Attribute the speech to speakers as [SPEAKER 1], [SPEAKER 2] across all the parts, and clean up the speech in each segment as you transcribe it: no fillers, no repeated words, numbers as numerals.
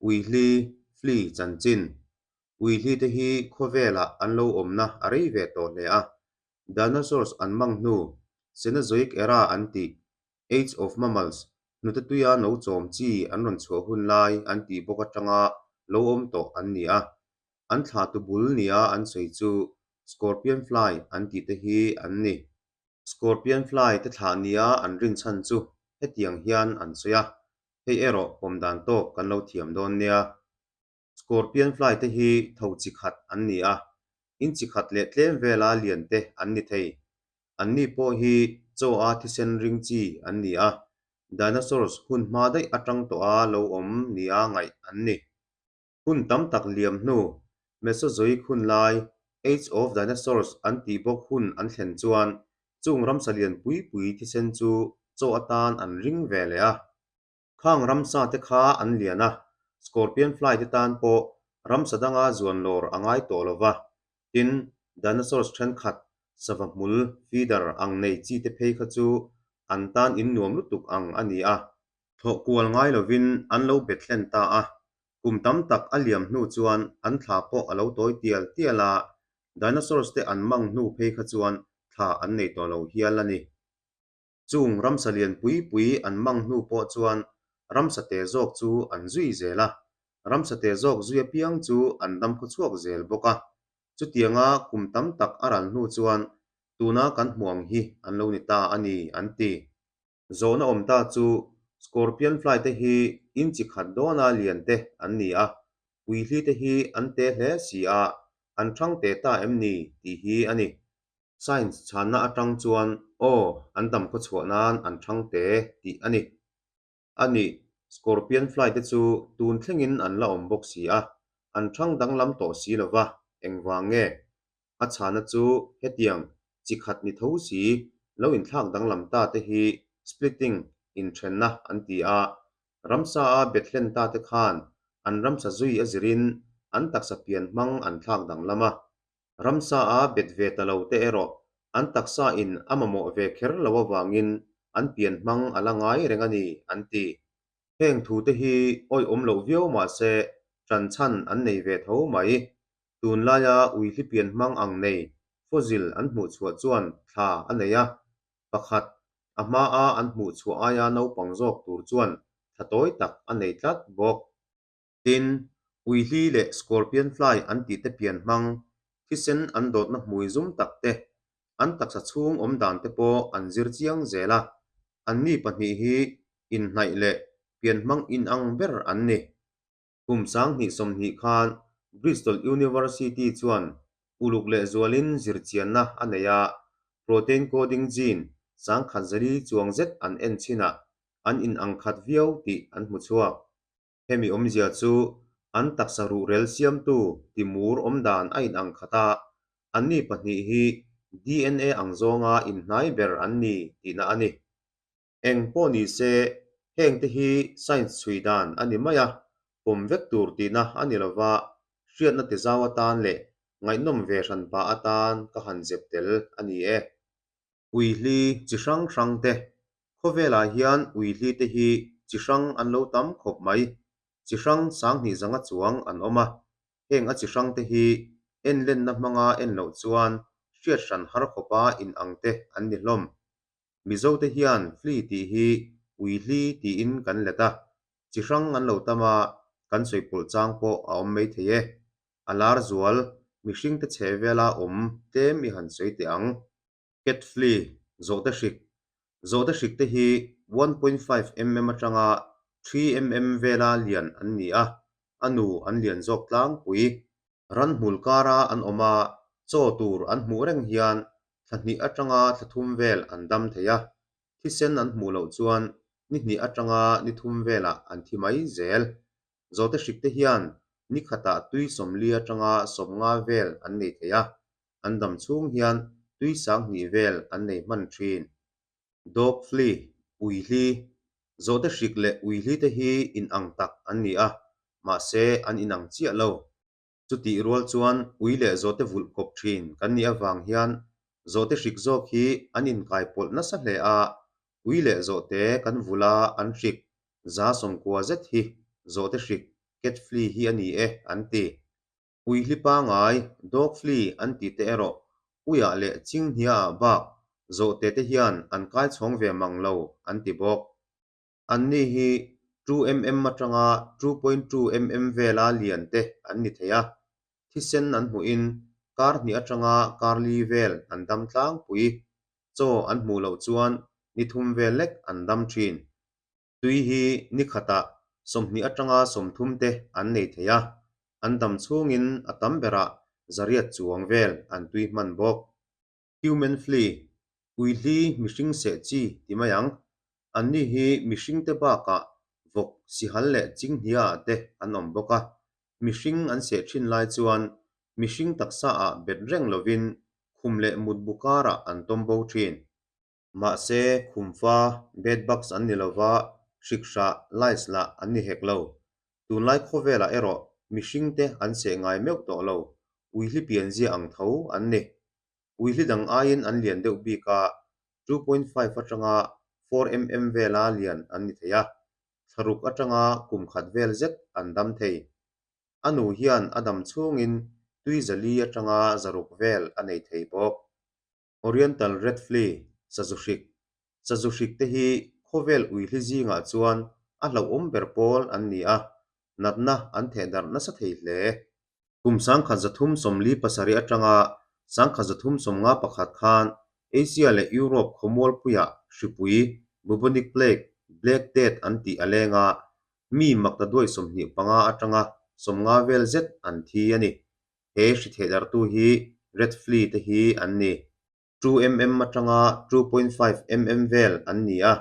[SPEAKER 1] Uihli, Flea, chanchin. Uihli te hi khawvelah an lo awmna a rei ve tawh hle a. Dinosaurs an mang hnu, Cenozoic era an tih, Age of Mammals, hnute tuia no chawm chi an rawn chhuah hun lai an tih bawk atanga lo awm tawh an ni a. An thlahtu bul nia an sawi chu Scorpion fly an tih te hi an ni. Scorpion fly te thlah nia an rin chhan chu hetiang hian an sawi a, hei erawh pawm dan tawk kan lo thiam dawn nia. Scorpion fly te hi tho chi khat an ni a, in chi khat leh tlem vela lian te an ni thei. Anni pawh hi chaw a thisen ring chi an ni a, dinosaurs hun hma daih atang tawha lo awm nia ngaih an ni. Hun tam tak liam hnu, Mesozoic hun lai, Age of Dinosaurs an tih bawk hun an thlen chuan chung ramsa lian pui pui thisen chu chaw atan an ring ve leh a. Khang ramsa te kha an lian a, scorpion fly te tan pawh ramsa danga zuan lawr a ngai tawh lo va, tin, dinosaurs thenkhat sava hmul, feather, ang nei chi te phei kha chu an tan in nuam lutuk ang a ni a. Thlawh kual ngai lovin an lo bet hlen ta a, kum tam tak a liam hnu chuan an thla pawh a lo tawi tial tial a, dinosaurs te an mang hnu phei kha chuan thla an nei tawh lo hial a ni. Chung ramsa lian pui pui an mang hnu pawh chuan ramsa te zawk chu an zui zel a, ramsa te zawk zui apiang chu an dam khaw chhuak zel bawk a. Chutianga kum tam tak a ral hnu chuan tuna kan hmuh ang hi an lo ni ta a ni, an ti. Zawhna awm ta chu Scorpion fly te hi in chi khat dawna lian te an ni a, puihli te hi an te hle si a, an thang te ta em ni tih hi a ni. Science chhanna atang chuan aw an dam khaw chhuah nan an thang te tih a ni. A nih, Scorpion fly te chu tun thlengin an la awm bawk si a, an thang danglam tawh si lo va, engvang nge? A chhana chu hetiang chi khat ni tho si lo inthlak danglam ta te hi splitting inthenna an ti a, ramsa a bet hlen ta te khan an ramsa zui a zirin an taksa pian hmang an thlak danglam a. Ramsa a bet ve ta lo te erawh an taksa in a mamawh ve kher lo avangin an pian hmang a la ngai reng a ni an ti. Heng thu te hi awihawm loh viau mah se ṭan chhan an nei ve tho mai. Tunlaia uihli pian hmang ang nei fossil an hmuh chhuah chuan thla a nei a, pakhat a hmaa an hmuh chhuah aia naupang zawk tur chuan thla tawi tak a nei tlat bawk. Tin, uihli leh scorpion fly an tihte pian hmang, thisen an dawtna hmui zum tak te, an taksa chhung awm dan te pawh an zir chiang zel a, anni pahnih hi inhnaih leh pian hmang inang ber an ni. Kum 2020 khan Bristol University chuan uluk lehzualin zirchianna a nei a, protein coding gene 1004 chuang zet an en chinah an inang khat viau tih an hmu chhuak. Hemi awmzia chu an taksa ruhrel siamtu timur awmdan a inang khat a, anni pahnih hi DNA ang zawnga inhnai ber an ni tihna a ni. Eng pawh ni se, heng te hi science chhui dan a ni mai a, pawm vek tur tihna a ni lova, hriatna ti zau atan leh ngaihnawm ve hran pah atan ka han zep tel a ni e. Uihli chi hrang hrang te, Khawvelah hian uihli te hi chi hrang an lo tam khawp mai. Chi hrang 2000 zanga chuang an awm a, heng a chi hrang te hi en lenna hmanga en loh chuan hriat hran har khawpa inang te an ni hlawm. Mizote hian flea tih hi uihli tiin kan let a, chi hrang an lo tam a, kan sawi pawlh chang pawh a awm mai thei e. A lar zual, mihringte chheh vela awm tlem i han sawi teh ang. Cat flea, zawhte hrik. Zawhte hrik te hi 1.5 mm atanga 3 mm vela lian an ni a, a nu an lian zawk tlangpui. Ran hmul kara an awm a, chaw tur an hmuh reng hian thla hnih atanga thla thum vel an dam thei a, thisen an hmuh loh chuan ni hnih atanga ni thum velah an thi mai zel. Zawhte hrik te hian ni khatah tui 40 atanga 50 vel an nei thei a, an dam chhung hian tui 2000 vel an nei hman thin. Dog flea, uihli, zawhte hrik leh uihli te hi inang tak an ni a, mahse an inang chiah lo. Chutih rual chuan ui leh zawhte vulh kawp thin kan nih avang hian zawhte hrik zawk hi an inkai pawlh nasa hle a, ui leh zawhte kan vulh a an hrik 90% zet hi zawhte hrik. cat flea hi a ni e an ti. Ui hli pangai, dog flea an tih te erawh uiah leh chinghniaah bak zawhte te hian an kai chhawng ve mang lo an ti bawk. Anni hi 2mm atanga 2.2mm vela lian te an ni thei a, thisen an hmuhin kar hnih atanga kar li vel an dam tlangpui. Chaw an hmuh loh chuan ni thum vel lek an dam thin. Tui hi ni khatah 20 atanga 30 te an nei thei a, an dam chhungin a tam berah zariat chuang vel an tui hman bawk. Human flea, uihli mihring seh chi ti mai ang. Anni hi mihringte bakah vawk sihal leh chinghniaah te an awm bawk a. Mihring an seh thin lai chuan mihring taksaah bet reng lovin khum leh mutbu karah an tawm bo thin. Mahse, khumfa, bed bugs an ni lova, hrikhhrah, lice lah an ni hek lo. Tunlai khawvelah erawh mihringte an seh ngai meuh tawh lo, uihli pianzia ang tho an ni. Uihli dang aiin an lian deuh bik a, 2.5 atanga 4mm vela lian an ni thei a, thlaruk atanga kum khat vel zet an dam thei. A nu hian a dam chhungin tui zali atanga zaruk vel a nei thei bawk. Oriental Red Flea, Sazu hrik. Sazu hrik te hi khawvel uihli zingah chuan a hlauhawm ber pawl an ni a, natna an theh darh nasa thei hle. Kum 1347 atanga 1351 khan Asia leh Europe khawmualpuiah hripui, bubonic plague, Black Death an tih a leng a, mi maktaduai 25 atanga 50 vel zet an thi a ni. He hri thehdarhtu hi red flea te hi an ni. 2mm atanga 2.5mm vel an ni a,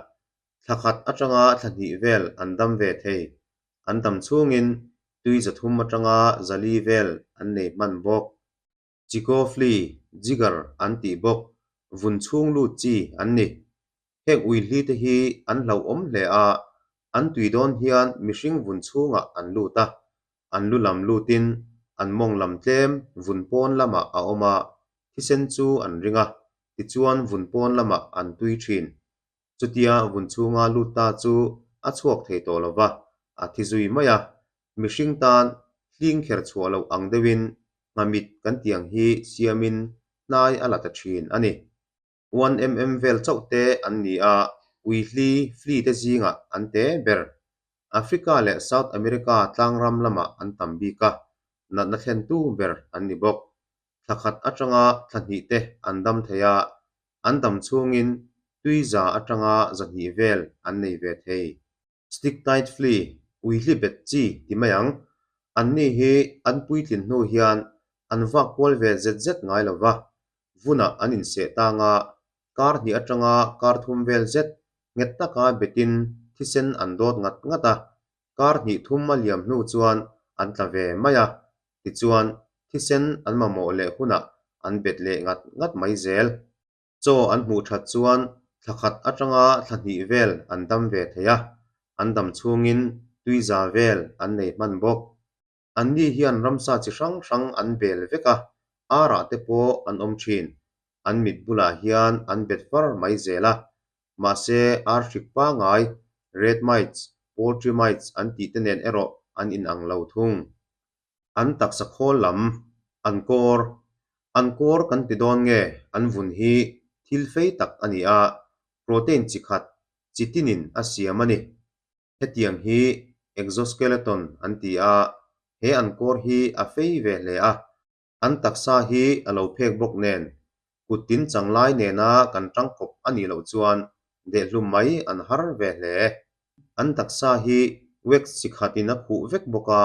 [SPEAKER 1] thla khat atanga thla hnih vel an dam ve thei. An dam chhungin tui 300 atanga 400 vel an nei hman bawk. Chico flea, jigger an tih bawk, vun chhung lut chi an ni. Heng uihli te hi an hlauhawm hle a, an tui dawn hian mihring vun chhungah an lut a, an lu lam lutin an mawng lam tlem vun pawn lamah a awm a, thisen chu an ring a, tichuan vun pawn lamah an tui thin. Chutia vun chhunga lut ta chu a chhuak thei tawh lo va, a thi zui mai a. Mihring tan hling kher chhuah loh ang deuhin nghamit kan tiang hi siamin hnai a la ta thin a ni. 1mm vel chauh te an ni a, uihli, flea, te zingah an te ber. Africa leh South America tlangram lamah an tam bik a, natna thlentu ber an ni bawk. Thla khat atanga thla hnih te an dam thei a, an dam chhungin tui za atanga 200 vel an nei ve thei. Stick-tight flea, uihli bet chi ti mai ang. Anni hi an puitlin hnu hian an vak kual ve zet zet ngai lo va, vunah an inseh tang a, kar hnih atanga kar thum vel zet nghet taka betin thisen an dawt ngat ngat a, kar hnih thum a liam hnu chuan an tla ve mai a, tichuan thisen an mamawh leh hunah an bet leh ngat ngat mai zel. Chaw an hmuh that chuan thla khat atanga thla hnih vel an dam ve thei a, an dam chhungin tui za vel an nei hman bawk. Anni hian ramsa chi hrang hrang an bel vek a, arah te pawh an awm thin. An mit bulah hian an bet far mai zel a, mahse ar hrik pangai, red mites, poultry mites an tih te nen erawh an inang lo thung. An taksa khawl lam, an kawr, an kawr kan ti dawn nge an vun hi thil fei tak a ni a, protein chi khat chi tinin a siam a ni. Hetiang hi exoskeleton an ti a, he an kawr hi a fei ve hle a, an taksa hi a lo phek bawk nen, kut tin chang lai nena kan tangkawp a nih loh chuan dehhlum mai an har ve hle. An taksa hi wax chi khatin a khuh vek bawk a,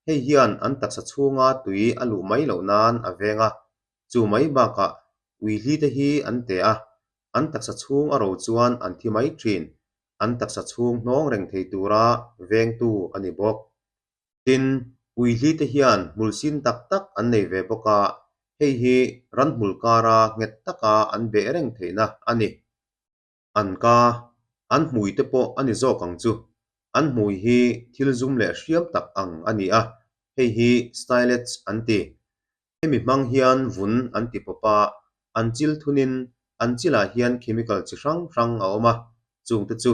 [SPEAKER 1] hei hian an taksa chhunga tui a luh mai loh nan a veng a, chu mai bakah uihli te hi an te a, an taksa chhung a ro chuan an thi mai thin, an taksa chhung hnawng reng thei tura vengtu a ni bawk. Tin, uihli te hian hmul sin tak tak an nei ve bawk a, hei hi ranhmul kara nghet taka an beh reng theihna a ni. An ka, an hmui te pawh a ni zawk ang chu. An hmui hi thil zum leh hriam tak ang a ni a, hei hi stylets an ti. Hemi hmang hian vun an ti pawp a, an chil thunin an chilah hian chemical chi hrang hrang a awm a, chungte chu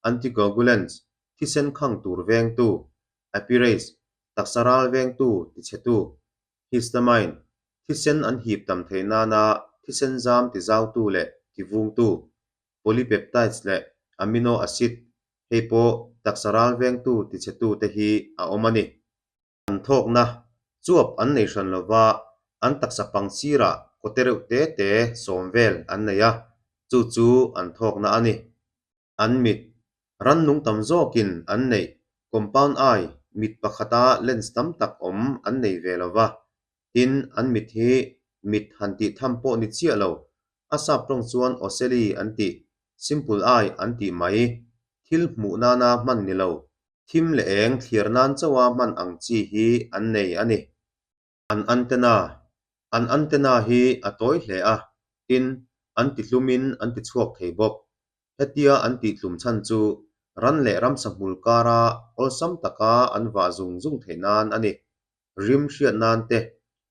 [SPEAKER 1] anticoagulants, thisen khang tur vengtu, Apyrase, taksa ral vengtu, tichhetu, Histamine, thisen an hip tam theih nana thisen zam tizautu leh tivungtu, polypeptides leh amino acid, hei pawh taksa ral vengtu tichhetu te hi a awm a ni. An thawkna chuap an nei hran lova, an taksa pang sirah kawte reuh te te sawm vel an nei a, chu chu an thawkna a ni. An mit, rannung tam zawkin an neih compound eye, mit pakhata lens tam tak awm an nei ve lova, tin an mit hi mit han tih tham pawh ni chiah lo, a sap tawng chuan ocelli an tih, simple eye an tih mai, thil hmuh nana hman ni lo, thim leh eng thliar nan chauha hman ang chi hi an nei a ni. An antenna, An antenna hi a tawi hle a, tin, an tihlumin an tichhuak thei bawk. Hetia an tihtlum chhan chu ran leh ramsa hmul kara awlsam taka an vah zung zung theih nan a ni. Rim hriat nan te,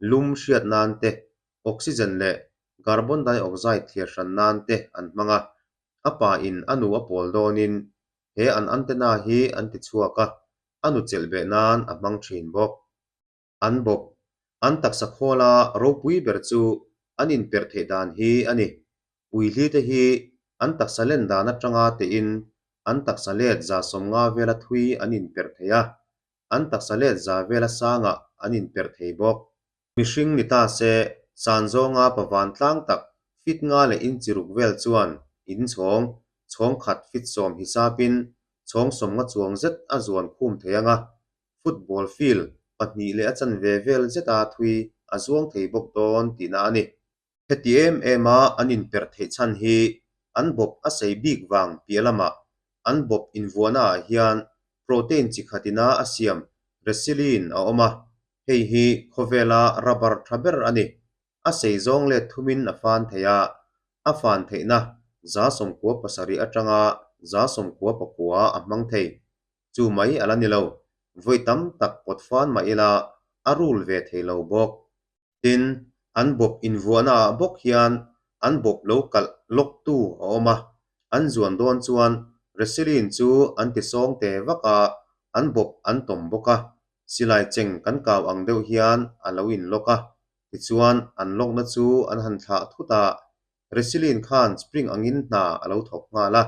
[SPEAKER 1] lum hriat nan te, oxygen leh carbon dioxide thliar hran nan te an hmang a. A pa in a nu a pawl dawnin he an antenna hi an tichhuak a, a nu chelh beh nan a hmang thin bawk. An bawp, an taksa khawla ropui ber chu an inperh theih dan hi a ni. Uihli te hi an taksa len dan atanga tein an taksa let 150 vela thui an inperh thei a, an taksa let 100 vela sangah an inperh thei bawk. Mihring ni ta se, san zawnga pavan tlang tak fit nga leh inchi ruk vel chuan in chhawng, chhawng khat fit 10 hisapin chhawng 50 chuang zet a zuan khum thei ang a, football field pahnih leh a chanve vel zeta thui a zuang thei bawk dawn tihna a ni. Heti em em a an inperh theih chhan hi an bawp a sei bik vang piah lamah an bawp invuahna ah hian protein chi khatina a siam resilin a awm a, hei hi khawvela rubber tha ber a ni. A sei zawng let thumin a fan thei a, a fan theihna 97 atanga 99 a hmang thei. Chu mai a la ni lo, vawi tam tak pawt fan mah ila a rul ve thei lo bawk. Tin, an bawp invuahna ah bawk hian an bawp lo kalh lawk tu a awm a, an zuan dawn chuan Resilin chu an ti sawng te vak a, an bawp an tawm bawk a, silai cheng kan kau ang deuh hian a lo in lawk a, tichuan an lawkna chu an han thlah thut a, Resilin khan spring angin hna a lo thawk nghal a,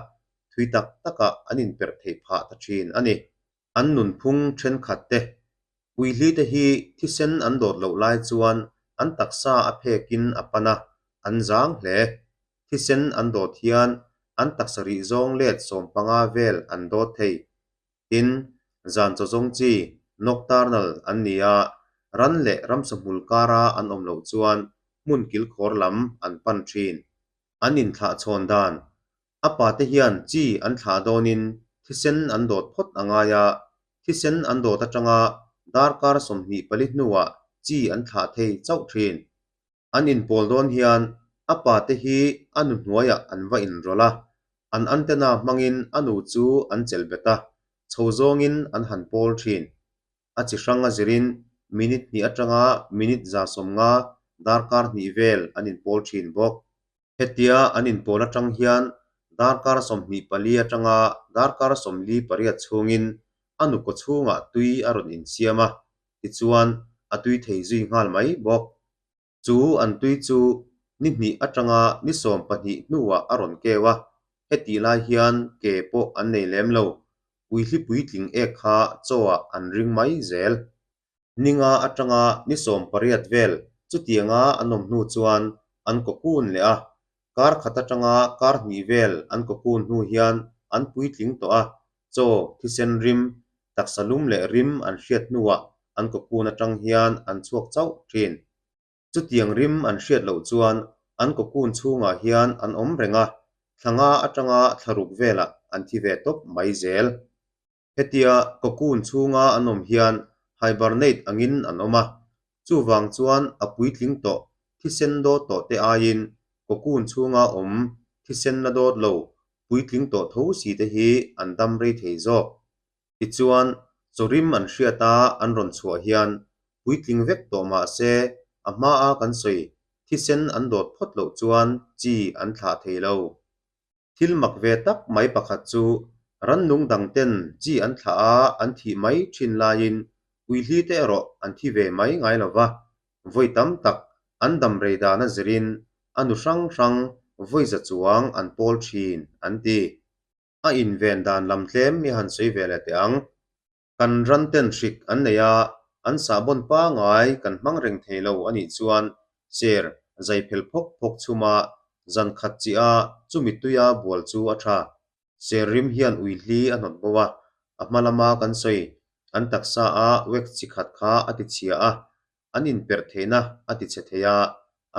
[SPEAKER 1] thui tak takah an inperh theih phah ta thin a ni. An nunphung thenkhat te, Uihli te hi thisen an dawt loh lai chuan an taksa a phekin a pan a, an zang hle. Thisen an dawt hian an taksa rih zawng let 15 vel an dawt thei. Tin, zan chaw zawng chi, nocturnal, an ni a, ran leh ramsa hmul kara an awm loh chuan hmun kilkhawr lam an pan thin. An inthlah chhawn dan, A pate hian chi an thlah dawnin thisen an dawt phawt a ngai a, thisen an dawt atanga darkar 24 hnuah chi an thlah thei chauh thin. An inpawl dawn hian a pate hi a nu hnuaiah an va inrawlh a, an antenna hmangin a nu chu an chelh bet a, chho zawngin an han pawl thin. A chi hrang a zirin minute hnih atanga minute 150 darkar hnih vel an inpawl thin bawk. Hetia an inpawl atang hian darkar 24 atanga darkar 48 chhungin a nu kaw chhungah tui a rawn insiam a, tichuan a tui thei zui nghal mai bawk. Chu an tui chu ni hnih atanga ni 12 hnuah a rawn keu a, hetih lai hian ke pawh an nei lem lo, uihli puitling ek kha chaw ah an ring mai zel. Ninga atanga ni 18 vel chutianga an awm hnu chuan an cocoon leh a, kar khat atanga kar hnih vel an cocoon hnu hian an puitling tawh a, chaw, thisen rim, taksa lum leh rim an hriat hnuah an cocoon atang hian an chhuak chauh thin. Chutiang rim an hriat loh chuan an cocoon chhungah hian an awm reng a, thla nga atanga thla ruk velah an thi ve tawp mai zel. Hetia cocoon chhunga an awm hian hibernate angin an awm a, chuvang chuan a puitling tawh thisen dawt tawh te aiin cocoon chhunga awm thisen la dawt lo puitling tawh tho si te hi an dam rei thei zawk. Tichuan, chaw rim an hriat a an rawn chhuah hian puitling vek tawh mah se a hmaa kan sawi thisen an dawt phawt loh chuan chi an thlah thei lo. Thil mak ve tak mai pakhat chu Rannung dangten chi an thlah a, an thih mai thin laiin uihli te erawh an thi ve mai ngai lo va, vawi tam tak an dam rei dan a zirin a nu hrang hrang vawi za chuang an pawl thin an ti. A inven dan lam tlem i han sawi ve leh teh ang. Kan ran ten hrik an nei a, an sahbawn pangai kan hmang reng thei lo a nih chuan ser zai phel phawk phawk chhuma zan khat chiah a chumi tuia bual chu a tha. Ser rim hian ui hli a hnawt bo a, a hma lama kan sawi an taksa a wax chi khat kha a ti chhia a, an inperh theihna a ti chhe thei a,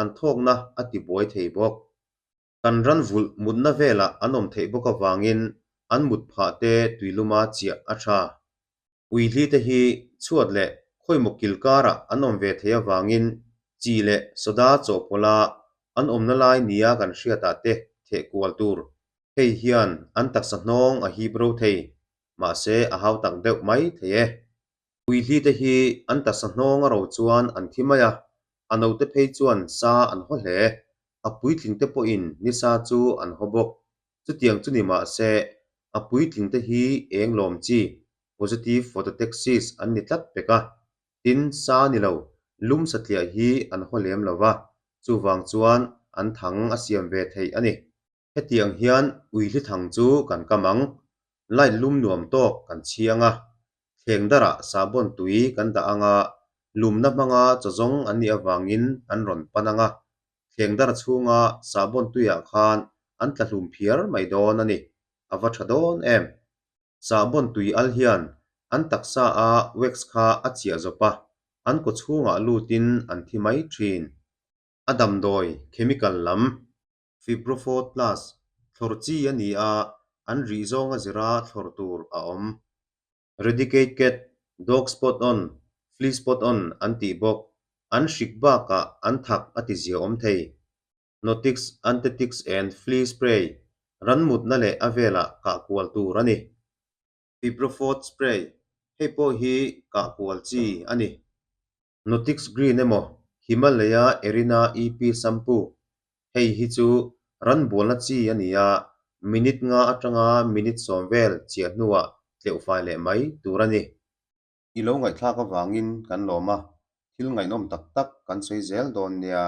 [SPEAKER 1] an thawkna a ti buai thei bawk. Kan ran vulh mutna velah an awm theih bawk avangin an mut phah te tuiluma chiah a tha. Uihli te hi chhuat leh khawimaw kil karah an awm ve thei avangin chi leh soda chawhpawlha an awmna lai nia kan hriatah te theh kual tur. Hei hian an taksa hnawng a hip ro thei, mahse a hau tak deuh mai thei e. Uihli te hi an taksa hnawng a ro chuan an thi mai a, a note phei chuan sa an haw hle. A puitling te pawhin nisa chu an haw bawk. Chutiang chu ni mah se, a puitling te hi eng lawm chi, positive phototaxis, an ni tlat pek a. Tin, sa ni lo, lum satliah hi an haw lem lo va, chuvang chuan an thang a siam ve theih a ni. Hetiang hian uihli thang chu kan kam ang, light lum nuam tawk kan chhiang a, thleng darah sahbawn tui kan dah ang a, lumna hmanga chaw zawng an nih avangin an rawn pan ang a, thleng dar chhunga sahbawn tuiah khan an tla hlum phiar mai dawn a ni, a va tha dawn em? Sahbawn tui al hian an taksa a wax kha a chiah zawp a, an kaw chhungah lutin an thi mai thin. A damdawi, chemical, lam. Fibrofort Plus, thlawr chi a ni a, an rih zawnga zira thlawr tur a awm. Redicate Cat, Dog Spot On, Flea Spot On an tih bawk. An hrik bakah an thak a ti zia awm thei. Notix, Antetix and Flea Spray, ran mutna leh a velah kah kual tur a ni. Fibrofort Spray, hei pawh hi kah kual chi a ni. Notix Green emaw Himalaya Erina EP Shampoo, hei hi chu ran bualna chi a ni a, minute nga atanga minute 10 vel chiah hnuah tleuh fai leh mai tur a ni. I lo ngaihthlak avangin kan lawm a, thil ngaihnawm tak tak kan sawi zel dawn nia.